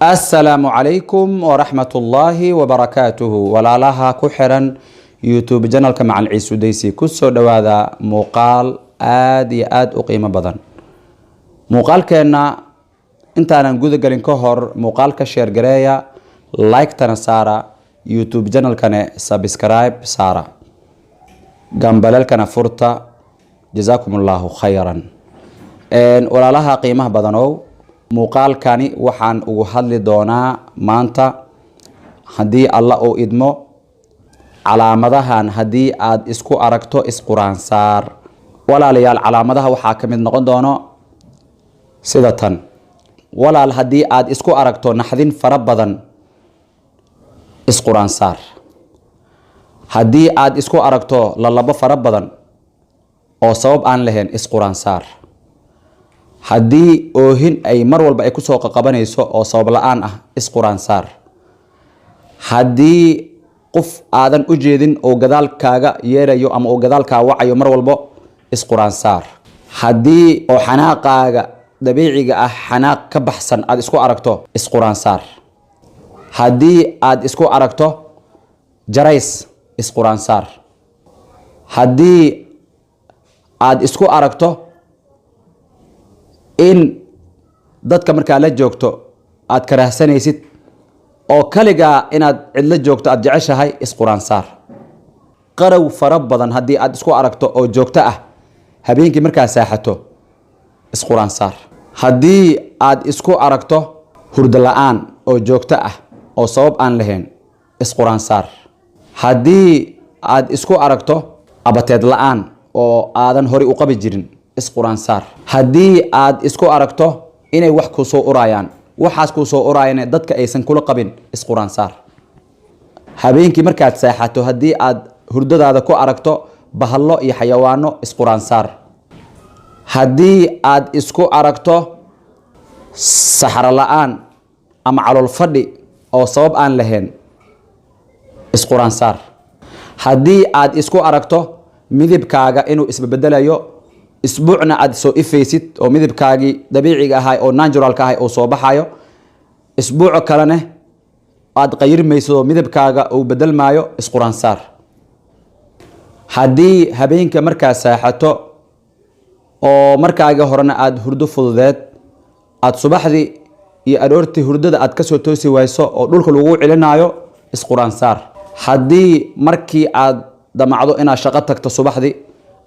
Asalaamu calaykum waraxmatullaahi wabarakaatuhu. Walaalaha ku xiran YouTube channelka Macalin Ciise Sudaysi, kusoo dhowaada muuqaal aada iyo aada u qiimo badan. Muuqaalkeenna intaanan guda gelin ka hor, muuqaalka share gareeya, like-tana saara, YouTube channelkane subscribe saara, gambaleelkana furta. Jazaakum allahu khayran. Walaalaha qiimaha badanow, muuqaalkani waxaan ugu hadli doonaa maanta, haddii Alla uu idmo, calaamadahan haddii aad isku aragto isquraan saar. Walaalayaal, calaamadaha waxaa ka mid noqon doono sida tan. Walaal, haddii aad isku aragto naxdin fara badan, isquraan saar. Haddii aad isku aragto lalabo fara badan oo sabab aan lahayn, isquraan saar. Haddii oohin ay mar walba ay kusoo qaqabanayso oo sabab la-aan ah, isquraan saar. Haddii qof aadan u jeedin oo gadaal kaaga yeerayo ama uu gadaal kaa wacayo mar walbo, isquraan saar. Haddii oo xanaaqaaga dabiiciga ah xanaaq ka baxsan aada isku aragto, isquraan saar. Haddii aad isku aragto jarays, isquraan saar. Haddii aad isku aragto in dadka markaa la joogto aad karaahsanaysid oo kaligaa inaad cidlo joogto aad jeceshahay, isquraan saar. Qarow fara badan haddii aad isku aragto oo joogto ah habeenkii markaa saaxato, isquraan saar. Haddii aad isku aragto hurdo la-aan oo joogto ah oo sabab aan lahayn, isquraan saar. Haddii aad isku aragto appetite la-aan oo aadan horey u qabi jirin, isquraan saar. Haddii aad isku aragto inay wax kuu soo urayaan, waxaas kuu soo uraayana dadka aysan kula qabin, isquraan saar. Habeenkii markaad seexato haddii aad hurdadaada ku aragto bahallo iyo xayawaano, isquraan saar. Haddii aad isku aragto saxro la-aan ama calool fadhi oo sabab aan lahayn, isquraan saar. Haddii aad isku aragto midibkaaga inuu isbedelayo, isbuucna aad soo ifaysid oo midibkaagii dabiiciga ahay oo naturalka ahay uu soo baxayo, isbuuco kalene aad qayirmaysid oo midabkaaga uu bedelmaayo, isquraan saar. Haddii habeenka markaa saaxato oo markaaga horena aada hurdo fududeed, aada subaxdii iyo aroortii hurdada aad kasoo toosi wayso oo dhulka lagu celinaayo, isquraan saar. Haddii markii aad damacdo inaad shaqo tagto subaxdii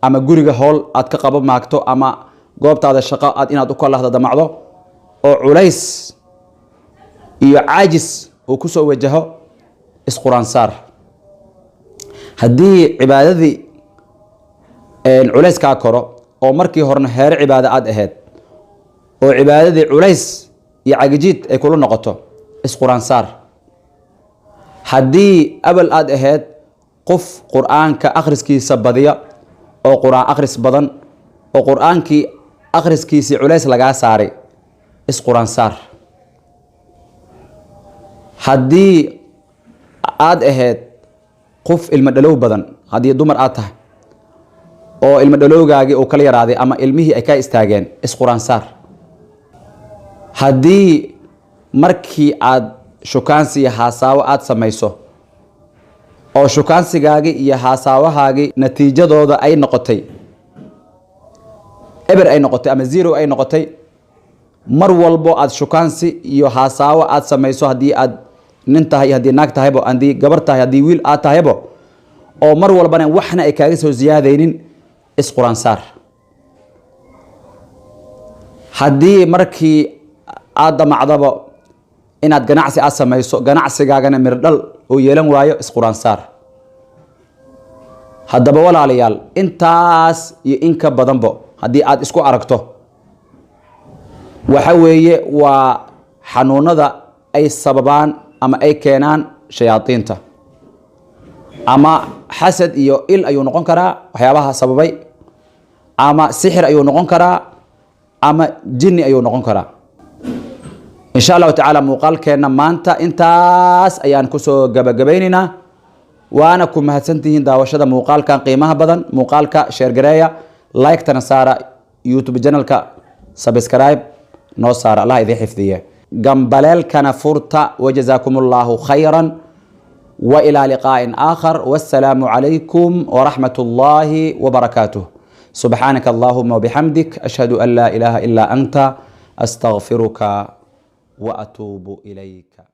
ama guriga howl aad ka qabo maagto ama goobtaada shaqo aad inaad u kalahda damacdo oo culays iyo caajis uu kusoo wajaho, isquraan saar. Haddii cibaadadii culays kaa koro oo markii horena heere cibaado aad ahayd oo cibaadadii culays iyo cagijiid ay kula noqoto, isquraan saar. Haddii abal aad ahayd qof Qur-aanka akhriskiisa badiya oo Qur-aan akhris badan oo Qur-aankii akhriskiisii culays lagaa saaray, isquraan saar. Haddii aad ahayd qof ilmo dhalow badan, haddii dumar aad tahay oo ilmo dhalowgaagii uu kala yaraaday ama ilmihii ay kaa istaageen, isquraan saar. Haddii markii aad shukaansi iyo haasaawo aad samayso oo shukaansigaagii iyo haasaawahaagii natiijadooda ay noqotay eber ay noqotay ama zero ay noqotay, mar walbo aad shukaansi iyo haasaawo aad samayso, haddii aad nin tahay iyo haddii naag tahaybo, haddii gabar tahay, haddii wiil aad tahaybo, oo mar walbana waxna ay kaaga soo siyaadaynin, isquraan saar. Haddii markii aad damacdaba inaad ganacsi aad samayso, ganacsigaagana mirdhal oo yeelan waayo, isquraan saar. Haddaba walaalayaal, intaas iyo in ka badanbo haddii aad isku aragto, waxa weeye waa xanuunada ay sababaan ama ay keenaan shayaadiinta, ama xasad iyo il ayuu noqon karaa waxyaabaha sababay, ama sixir ayuu noqon karaa, ama jinni ayuu noqon karaa. Insha Allahu tacaala, muuqaalkeenna maanta intaas ayaan kusoo gabagabaynaynaa, waana ku mahadsantihiin daawashada muuqaalkan qiimaha badan. Muuqaalka share gareeya, like-tana saara, YouTube channelka subscribe noo saara. Allah idin xifdiye. Gambaleelkana furta. Wajazaakum Allahu khayran وإلى لقاء آخر، والسلام عليكم ورحمة الله وبركاته. سبحانك اللهم وبحمدك، أشهد أن لا إله إلا أنت، أستغفرك وأتوب إليك.